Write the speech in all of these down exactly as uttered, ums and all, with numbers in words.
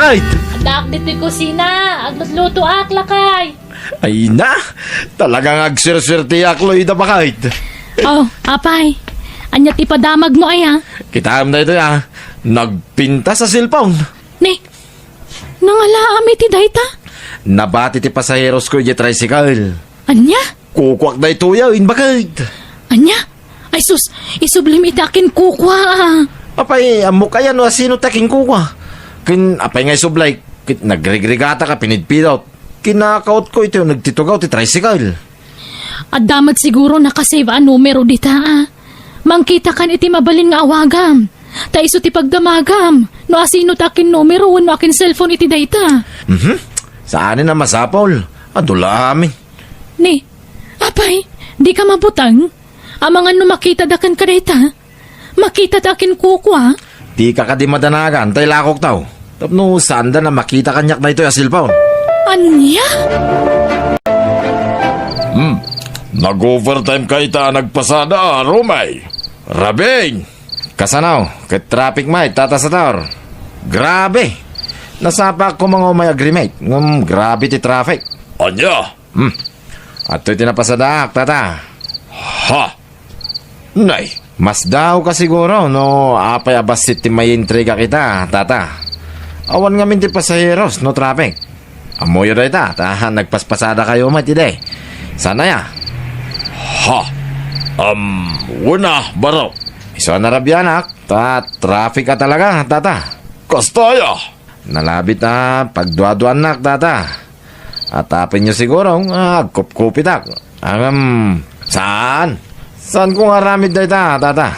Ay! Addaak ditoy kusina. Aglutlutoak, lakay. Ay na, talagang agsuersuerteak, Loida, bakit? Oh, apay. Ania ti padamagmo aya? Kitaem daytoy, ah. Nagpintas a cellphone. Ni, nangalaam iti dayta? Nabati ti pasaherosko idiay tricycle. Ania? Kukuak daytoy, ah, imbagad. Ania? Ay sus, isublim iti akinkukua, ah. Apay, ammok aya no asino ti akinkukua. Ken apay nga isubli, ket nagrigrigatak a pinidpidot. Kinakautko iti nagtitugaw ti tricycle. Adda met siguro nakasave a numero dita, ah. Mangkitakan iti mabalin nga awagam. Ta isu ti pagdamagam no asino ti akinnumero wenno akin-cellphone iti dayta. Mhm. Saanen a masapul. Adu la amin. Ni, apay, dika mabuteng? Amangan no makita da kenka dayta? Makita ta akinkukua? Dika kadi madanagan, ta ilakokto. Tapno saanda a makita kaniak daytoy a cellphone. Ania? Hmm. Nag-overtime ka ita a nagpasada, Romay. Rabin! Kasano? Ket traffic met, Tata Sator. Grabe! Nasapaak koma nga umay agrimate, ngem grabe ti traffic. Ania? Hmm. Adtoy ti napasadaak, Tata. Ha? Nay. Masdaawka siguro no apay a bassit ti maiintrigak ita, Tata. Awan ngamin ti pasaheros no traffic. Ammoyo dayta, ta nagpaspasadakayo met idi. Saan aya? Ha? Um, wen a, barok. Isu a narabianak, ta traffic a talaga, Tata. Kasta aya? Nalabit a pagduaduaannak, Tata. Atapenyo siguro nga agkupkupitak. Ahem, saan? Saanko nga aramid dayta, Tata.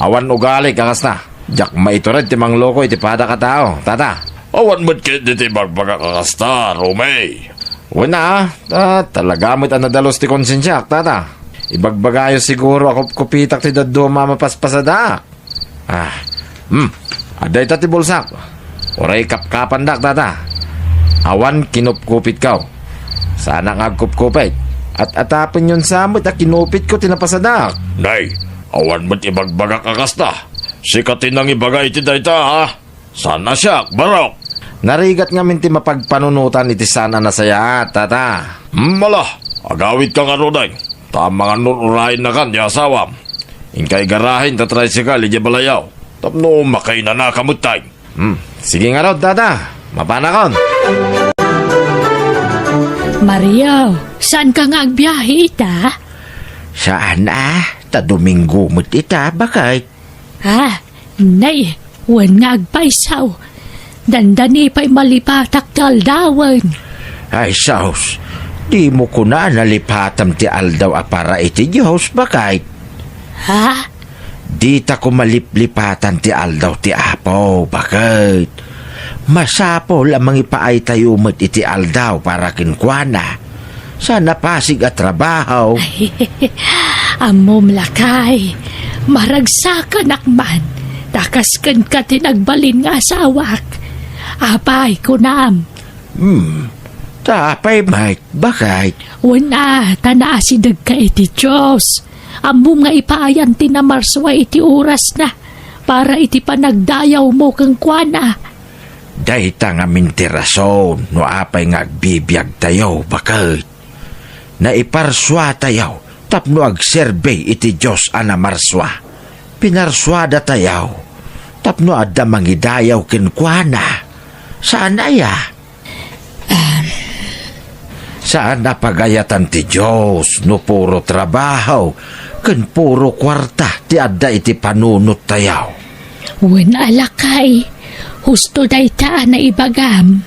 Awan ugalik a kasta. Diak maitured ti mangloko iti padak a tao, Tata. Awan met ketdi ti ibagbagak a kasta, Romay. Wen a, ta, talaga met a nadalus ti konsensiak, Tata. Ibagbagayo siguro a kupkupitak ti dadduma a mapaspasadaak. Ah, hmm. Adda ita ti bulsak. Uray kapkapandak, Tata. Awan kinupkupitko. Saanak nga agkupkupit. At-atapenyon sa met a kinupitko ti napasadak. Nay, awan met ibagbagak a kasta. Sika ti nangibaga iti dayta, ha? Saan a siak, barok? Narigat ngamin ti mapagpanunotan iti saan a nasayaat, Tata. Hmm, ala, agawidka ngaruden. Ta amangan no ur-urayennakan ti asawam. Inka igarahen ta tricycle idiay balayyo. Tapno makainanaka metten. Hmm, sige ngarud, Tata. Mapanakon. Mario, saanka nga agbiahe ita? Saan a, ta Domingo met ita, bakit? Ah, nay, wen nga agpayso. Dandani pay malipatak ti aldawen. Ay, sus, dimo kuna a nalipatam ti aldaw a para iti Dios, bakit? Ha? Dita koma liplipatan ti aldaw ti Apo, bakit? Masapul a mangipaaytayo met iti aldaw para kenkuana. Saan a pasig a trabaho. Ammom, lakay, maragsakanak man, ta kas kenka ti nagbalin nga asawak. Apay, kunam? Hmm, ta apay met, bakit? Wen a, ta naasidegka iti Dios. Ammom nga ipaayan ti namarsua iti orasna para iti panagdayawmo kenkuana. Dayta ngamin ti rason no apay nga agbibiagtayo, bakit? Naiparsuatayo tapno agserbi iti Dios a namarsua. Pinarsuadatayo tapno adda mangidayaw kenkuana. Saan aya? Saan a pagayatan ti Dios no puro trabaho ken puro kuarta ti adda iti panunottayo. Wen a, lakay, husto dayta a naibagam.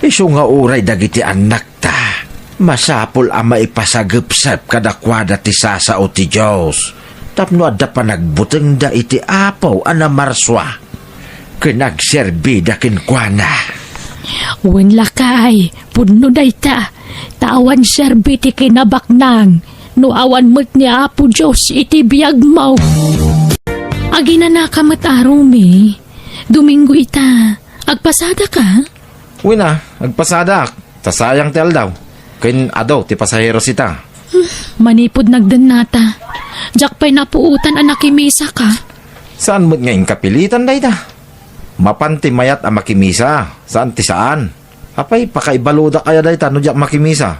Isu nga uray dagiti annakta, masapul a maipasagepsep kadakuada ti sasao ti Dios tapno adda panagbutengda iti Apo a namarsua ken agserbida kenkuana. Wen, lakay, pudno dayta, ta awan serbi ti kinabaknang no awan met ni Apo Dios iti biagmo. Aginanaka met a, Romy. Domingo ita. Agpasadaka? Wen a, agpasadak. Ta sayang ti aldaw. Ken adu ti pasaheros ita. Hmm, manipud nagdennata. Diak pay napuotan a nakimisaka. Saan met nga inkapilitan dayta? Mapan ti mayat a makimisa, saan ti saan. Apay, pakaibaludak aya dayta no diak makimisa?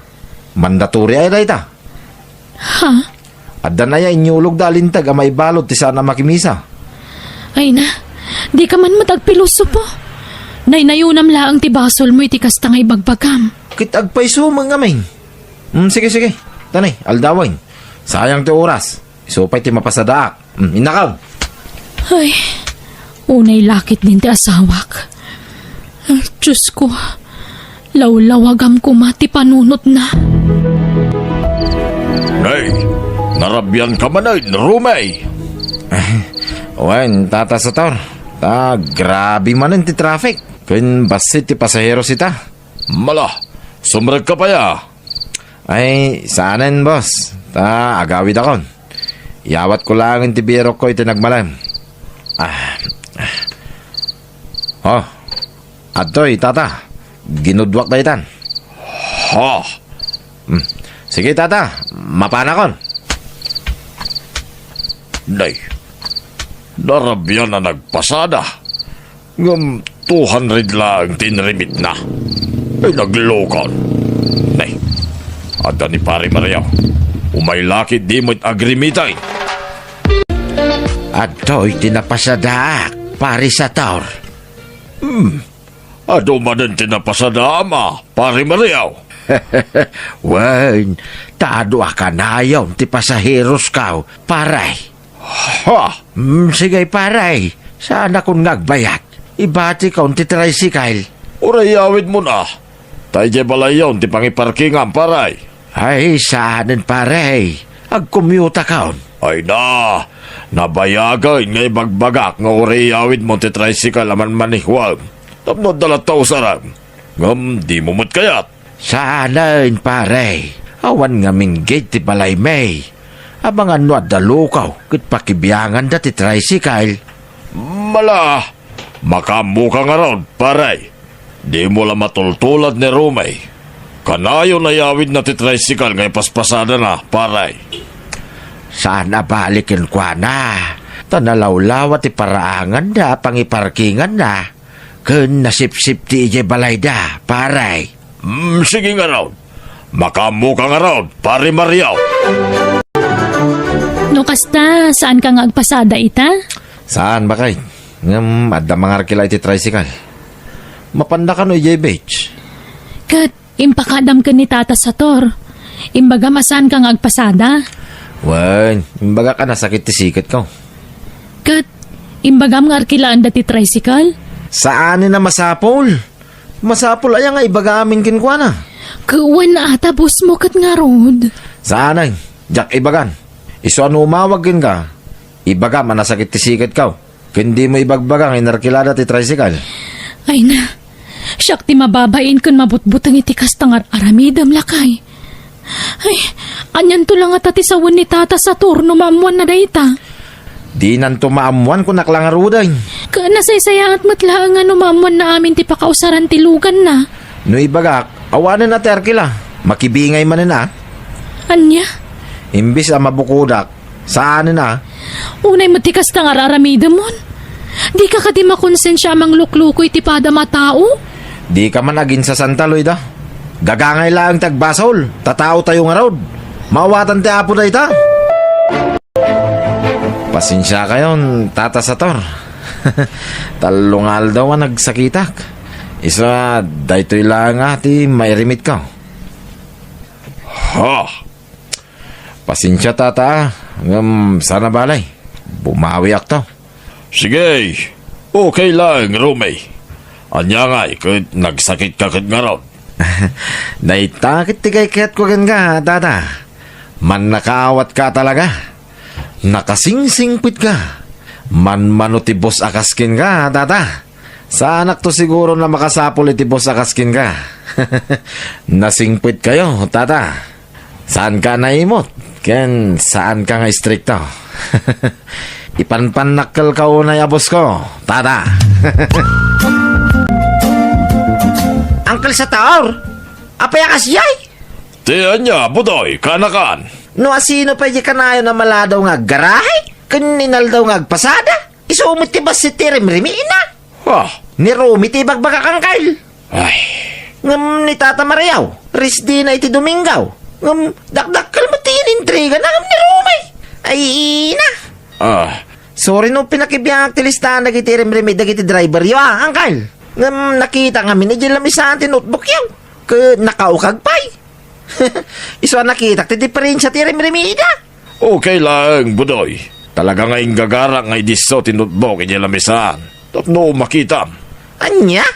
Mandatory aya dayta? Ha? Addan aya inyulogda a linteg a maibalud ti saan a makimisa? Ay na, di ka man met agpilosopo. Naynayonam laeng ti basolmo iti kasta nga ibagbagam. Ket agpayso met ngamin. Mm, sige, sige. Tanay, aldawen. Sayang ti oras. Isu pay ti mapasadaak. Mm, innakam. Ay, unay la ketdin ti asawak. Ah, Diyos ko, lawlawagam koma ti panunotna. Nay, narabian ka manen, Rumey? Wen, Tata Sator. Ta, grabe manen ti traffic. Ken bassit ti pasaheros ita. Mala, sumrek ka pay a. Ay, saanen, boss. Ta, agawidakon. Iyawatko laeng ti birokko iti nagmalem. Ah. Oh, adtoy, tata. Ginudwak daytan. Ha? Hmm. Sige, tata. Mapanakon. Nay, narabian a nagpasada. Ngem two hundred laeng ti inremitna. Ay, naglukan. Nay, adda ni Pare Mario. Umay la ketdi met agremit. Adtoy ti napasadaak, Pare Sator. Hmm. Adu manen ti napasadaam a, Pare Mario. Wen, ta adu a kanayon ti pasaheroskaw, pare. Ha? Mm, sige, pare. Saanakon nga agbayag. Ibatikon ti tricycle. Uray iyawidmon a. Ta idiay balayyon ti pangiparkingam, pare. Ay, saanen, pare. Agkomyutakon. Ay na, nabayagen nga ibagbagak nga uray iyawidmon ti tricycle a manmanehwem. Tapno adda latta usarem. Ngem dimo met kayat. Saanen, pare. Awan ngamin gate ti balaymi. Amangan no adda lukaw ket pakibianganda ti tricycle. Mala, makaammoka ngarud, pare. Dimo la matultulad ni Rumey. Kanayon a iyawidna ti tricycle nga ipaspasadana, pare. Saan a bali kenkuana, ta nalawlawa ti paraanganda a pangiparkinganna. Ken nasipsipti idiay balayda, pare. Mm, sige ngarud. Makaammoka ngarud, Pare Mario. No kasta, saanka nga agpasada ita? Saan, baket. Ngem adda mangarkila iti tricycle. Mapanda kano idiay beach? Ket impakadam ken ni Tata Sator. Imbagam a saanka nga agpasada. Wen, imbagak a nasakit ti siketko. Ket imbagam nga arkilaanda ti tricycle? Saanen a masapul. Masapul aya nga ibagamin kenkuana? Ket wen a ta bossmo ket ngarud. Saanen, diak ibagan. Isu a no umawag kenka, ibagam a nasakit ti siketko. Ken dimo ibagbaga nga inarkilada ti tricycle. Ay na, siak ti mababain ken mabutbuteng iti kasta nga ar-aramidem, lakay. Ay, anianto la ngata ti sawen ni Tata Sator no maammoanna dayta? Dinanto maammoan, kunak la ngaruden. Ket nasaysayaat met laeng nga no maammoanna amin ti pakausaran ti luganna. No ibagak, awanen a ti arkila. Makibingay manen a. Ania? Imbes a mabukodak, saanen a. Unay met ti kasta nga ar-aramidemon. Dika kadi makonsensia a manglukluko iti padam a tao? Dika man aginsasanta, Loida. Gagangay laeng ti agbasol, ta taotayo ngarud. Maawatan ti Apo dayta. Pasensiakayon, Tata Sator. Tallo nga aldaw a nagsakitak. Isu a, daytoy laeng a ti mairemitko. Ha? Pasensia, Tata, a. Ngem saan a bale. Bumawiakto. Sige. Okay laeng, Rumey. Ania ngay ket nagsakitka ket ngarud? Dayta ket ti kaykayatko kenka, Tata. Mannakaawatka talaga. Nakasingsingpetka. Manmano ti boss a kas kenka, Tata. Saanakto siguro a makasapul iti boss a kas kenka. Nasingpetkayo, Tata. Saanka a naimot, ken saanka nga istrikto. Ipanpannakkelka unay a bossko, Tata. Uncle Sator, apay a kasdiay? Ti ania, Budoy, kaanakan? No asino pay di kanayon a maladaw nga aggarahe, ken inaldaw nga agpasada, isu met ti bassit ti rimrimina. Ah, ni Romy ti ibagbagak, Angkel. Ay. Ngem ni Tata Mario, rest day-na iti Domingo. Ngem dakdakkel met ti inintrigana ngem ni Romy. Ay, ina. Ah. Sorry no pinakibiangak ti listahan dagiti rimrimi dagiti driver-yo, ah, Angkel. Ngem nakita ngamin idiay lamisaan ti notebook-yo. Ket nakaukag pay. Isu a nakitak ti diferensia ti rimrimida. Okay lang, Budoy. Talaga nga inggagarak nga idisso ti notebook idiay lamisaan tapno makitam. Ania?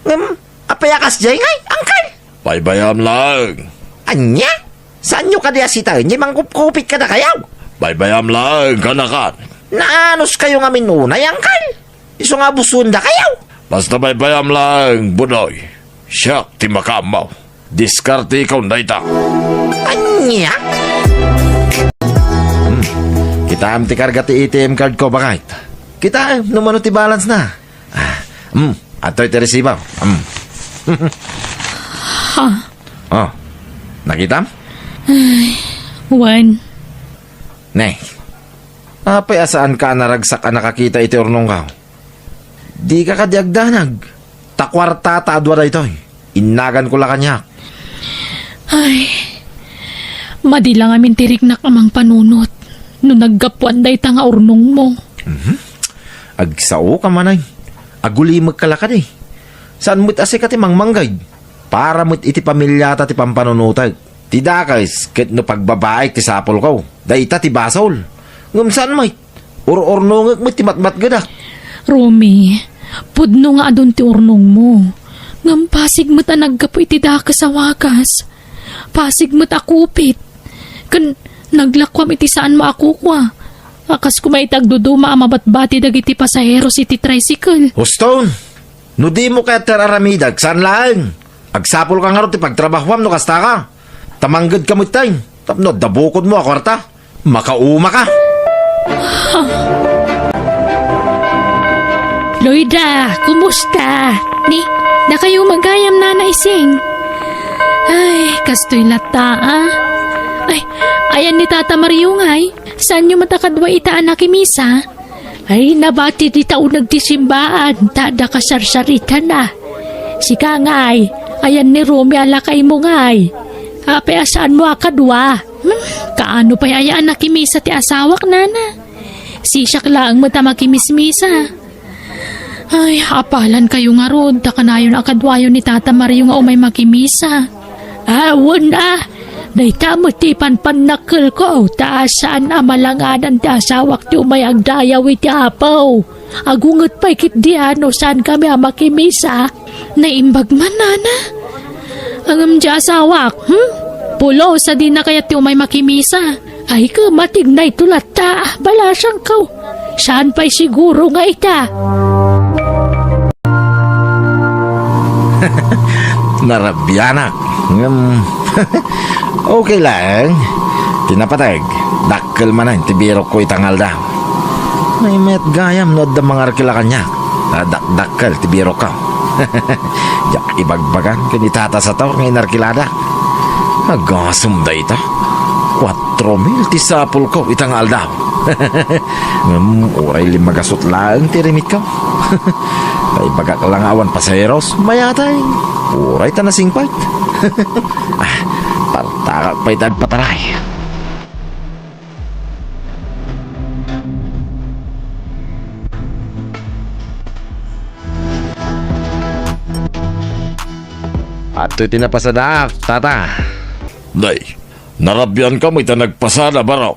Ngem, apay a kasdiay ngay, Angkel? Baybayam lang. Ania? Saanyo kadi a sitaen diay mangkupkupit kadakayo? Baybayam lang, kanakan. Naanuskayo ngamin unay, Angkel? Isu nga abusendakayo. Basta baybayam lang, Budoy. Siak ti makaammo. Diskartekon dayta. Ania? Hmm. Kitaem ti karga ti A T M card ko, baket. Kitaem no mano ti balance na. Ah, hmm. Adtoy ti resibo. Hmm. Ha? Oh. Nakitam? Ay, Juan. Ne. Apay a saanka a naragsak a nakakita iti urnongko? Dika kadi agdanag. Ta kuartata a dua daytoy. Innaganko la kaniak. Ay, madi la ngamin ti riknak a mangpanunot no naggapuan dayta nga urnongmo. Mhm. Agsaoka man ay. Agulimekka la kadi. Saan met a sika ti mangmangged. Para met iti pamilyata ti pampanunotek. Ti dakes ket no pagbabaek ti sapulko, dayta ti basol. Ngem saan met, ur-urnongek met ti matmatgedak. Romy, pudno nga adun ti urnongmo. Ngem pasig met a naggapu iti dakes a wagas. Pasig met a kupit. Ken naglakuam iti saanmo a kukua. A kas koma iti agduduma a mabatbati dagiti pasaheros iti tricycle. Huston! No dimo kayat ti ar-aramidek, saan laeng. Agsapulka ngarud ti pagtrabahoam no kastaka. Ta manggedka metten, tapno adda bukodmo a kuarta. Makaumaka. Loida, kumusta? Ni, dakayo met gayam, Nana Ising. Ay, kastoy latta, ah. Ay, ayan ni Tata Mario ngay. Saanyo met a kadua ita a nakimisa? Ay, nabati dita uneg ti simbaan, ta adda kasarsaritana. Sika ngay, ayan ni Romy a lakaymo ngay. Apay a saanmo a kadua? Hmm, kaano pay aya a nakimisa ti asawak, Nana? Sisiak laeng met a makimismisa. Ay, apalankayo ngarud, ta kanayon a kaduayo ni Tata Mario nga umay makimisa. Awan a, dayta met ti panpannakkelko, ta saan a malangadan ti asawak ti umay agdayaw iti Apo. Agunget pay ketdi a no saankami a makimisa. Naimbag man, Nana. Ngem diay asawak, hmm? Pulos a dina kayat ti umay makimisa. Ay, kamatigna ito latta, balasangko. Saan pay siguro nga ita? Narabianak. Ngem, okay lang. Ti napateg, dakkel manen ti birokko ita nga aldaw. Ay, met gayam no adda mangarkila kaniak. Dakdakkel ti birokko. Diak ibagbagan ken ni Tata Sator nga inarkiladak. Agasem dayta. Kuatro mil ti sapulko ita nga aldaw. Ngem uray lima gasut laeng ti rimitko. Naibagak la nga awan pasaheros, mayatay. Uray ta nasingpet. Ah, partakak pay ti agpataray. Adtoy ti napasadaak, Tata. Nay, narabianka met ta nagpasada, barok.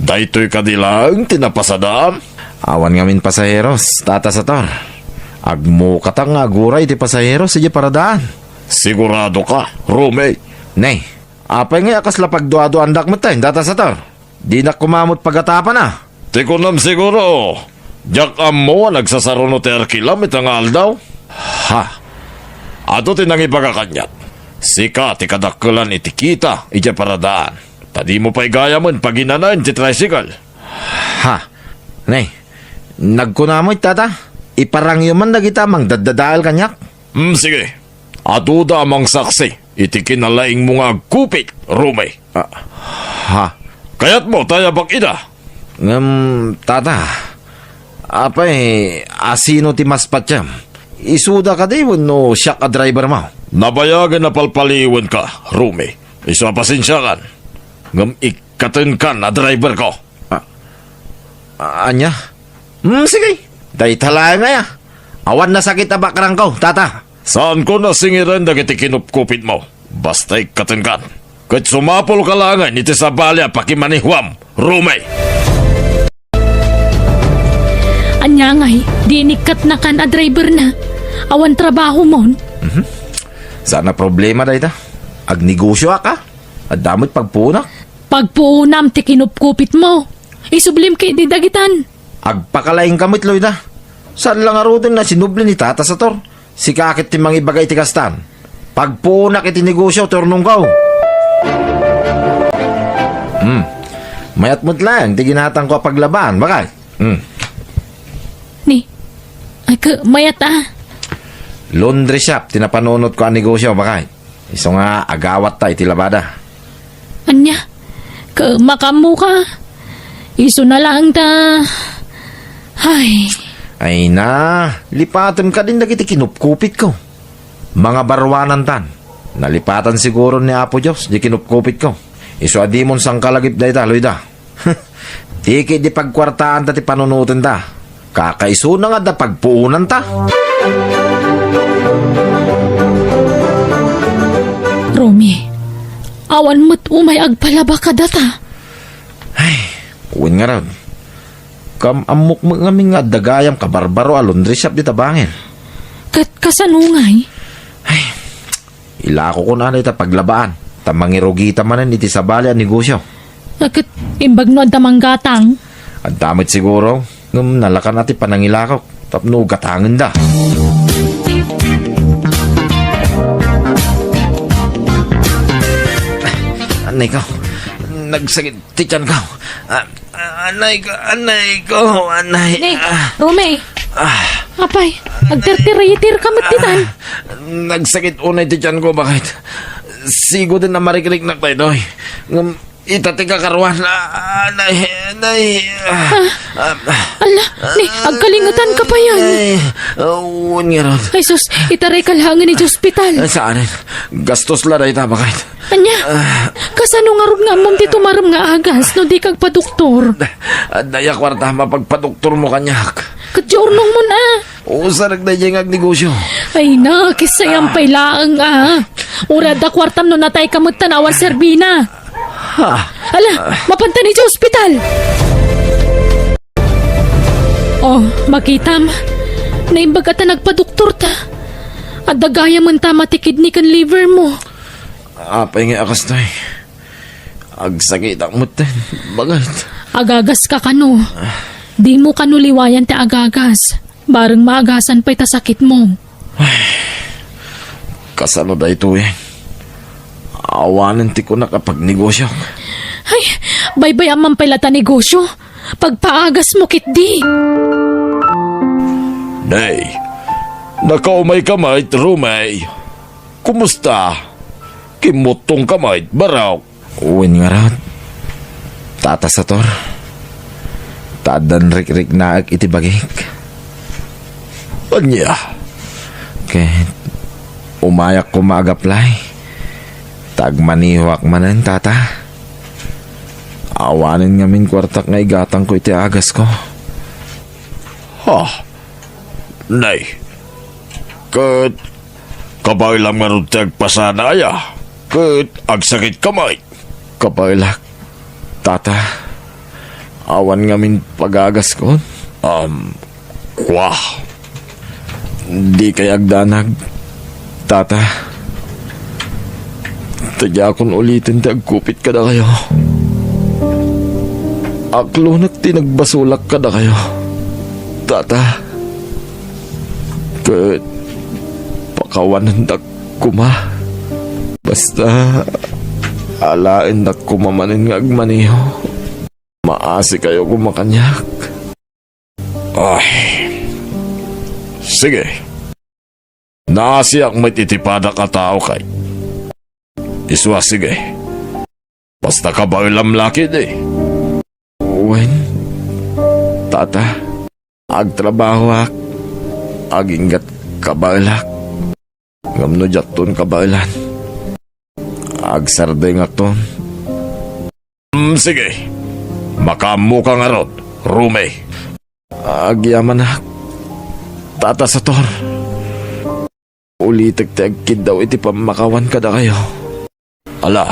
Daytoy kadi laeng ti napasadaam? Awan ngamin pasaheros, Tata Sator. Agmukatak nga aguray ti pasaheros idiay paradaan. Siguradoka, Romy? Ne, apay ngay a kasla pagduaduaandak metten, Tata Sator? Dinak koma met pagatapana. Ti kunam siguro, diak ammo a nagsasaruno ti arkilam ita nga aldaw. Ha? Adu ti nangibaga kaniak. Sika ti kadakkelan iti kita idiay paradaan. Ta dimo pay gayamen paginanaen ti tricycle. Ha? Ne, nagkuna met, Tata. Iparangyo man dagita mangdaddadael kaniak. Hmm, sige. Aduda a mangsaksi iti kinalaingmo nga agkupit, Romy. Ah, ha? Kayatmo ta ayabak ida? Ngem, Tata, Apay, asino ti mas patiem? Isuda kadi wenno siak a driver mo? Nabayagen a palpaliwenka, Rumi. Isu a pasensiakan. Ngem ikkatenkan a driver ko. Ah, ah, ania? Hmm, sige. Dayta laeng aya. Awan nasakit a bakrangko, tata. Saanko nasingiren dagiti kinupkupitmo. Basta ikkatenkan. Ket sumapulka laengen iti sabali a pakimanehuam, Rumi. Ania ngay, di inikkatnakan a driverna? Awan trabahomon? Mhm. Saan a problema dayta. Agnegosioak a. Adda met pagpuonak. Pagpuonam ti kinupkupitmo. Isublim ketdi dagitan. Agpakalaingka met, Loida. Saan la ngaruden a sinubli ni Tata Sator. Sika ket ti mangibaga iti kastan. Pagpuonak iti negosio ti urnongko. Hmm. Mayat met laeng ti ginatangko a paglabaan, bakay? Hmm. Ni, ay, ka, mayat a. Laundry shop ti napanunotko a negosio, bakay? Isu nga agawatta iti labada. Ania? Ka, makaammoka? Isuna laeng ta. Ay. Ay na, lipatem kadin dagiti kinupkupitko. Mangabaruanantan. Nalipatan siguro ni Apo Dios di kinupkupitko. Isu a dimon sangkalagip dayta, Loida. Ti ketdi pagkuartaanta ti panunotenta. Kakaisuna nga adda pagpuonanta. Rumi, awan met umay agpalaba kadata. Ay, wen ngarud. Kam-ammok met ngamin nga adda gayam kabarbaro a laundry shop dita bangir. Ket kasano ngay? Ay, ilakokon a dayta paglabaan, ta mangirugita manen iti sabali a negosio. Ket imbag no adda manggatang? Adda met siguro, ngem nalakan a ti panangilakok tapno gatangenda. Anay ko, nagsakit ti tiyan ko. Ah, ah, anay ko, anay ko, anay. Ni, ah. Rumi. Ah. Apay, agtirtiritir ka met ditan. Ah, nagsakit unay ti tiyan ko, bakit? Sigo din na marikriknak daytoy. Ngem ita ti kakaruan. Ah, anay, anay. Ah, ah, ah. Ala, ni, agkalingetan ka pa yan. Ay, ah, wen ngarud. Ay, sus, itarayka laengen iti ospital. Ah, saan? Gastos la dayta, bakit? Ania? Ah. Kasano ngarud nga ammom ti tumarem nga agas no dika agpadoktor? Adda ya kuarta mapagpadoktormo kaniak. Ket diay urnongmon a. Usarek daydiay nga agnegosio. Ay na, kisayam pay laeng a. Uray adda kuartam no natayka met ta awan serbina. Ha? Ala, mapanta iti ospital. Oh, makitam. Naimbag a ta nagpadoktorta. Adda gayamen ta mati kidney ken liver mo. Apay nga a kastoy? Agsakitak metten. Bagat. Agagas ka kano. Dimo kano liwayan ti agagas. Bareng maagasan pay ta sakit mo. Kasano daytoy? Awanen ti kunak a pagnegosio. Ay, baybay-am man pay la ta negosio. Pagpaagas mo ketdi. Nay, nakaumay ka met, Rumay. Kumusta? Kimmuttong ka met, barok. Wen ngarud, Tata Sator. Ta addan rikriknaek iti bagik. Ania? Ket umayak koma agaplay. Ta agmanehoak manen, Tata. Awanen ngamin kuartak nga igatangko iti agasko. Ha? Nay, ket kabaelam ngarud ti agpasada aya? Ket agsakit ka met? Kabaelak, Tata. Awan ngamin pagagaskon. Um, kwa. Dikay agdanag, Tata. Ta diakon uliten ti agkupit kadakayo. Aklonek ti nagbasolak kadakayo, Tata. Ket pakawanendak koma. Basta, alaendak koma manen nga agmaneho. Maasikayo koma kaniak. Ay. Sige. Naasiak met iti padak a tao kay. Isu a sige. Basta kabaelam la ketdi. Wen, Tata. Agtrabahoak, aginggat kabaelak. Ngem no diakton kabaelan, agsardengakton. Mm, sige. Makaammoka ngarud, Rumi. Agyamanak, Tata Sator. Ulitek ti agkiddaw iti pammakawan kadakayo. Ala,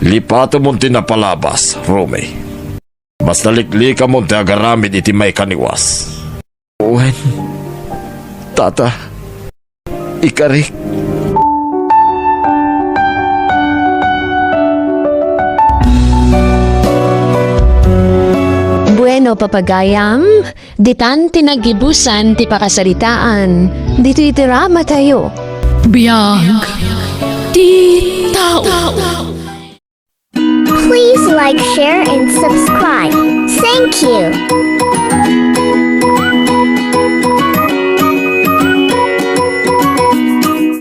lipatemon ti napalabas, Rumi. Basta liklikamon ti agaramid iti maikaniwas. Wen, Tata, ikarik. Bueno, papagayam, ditan ti naggibusan ti pakasaritaan ditoy dramatayo. Biag ti tao. Please like, share, and subscribe. Thank you.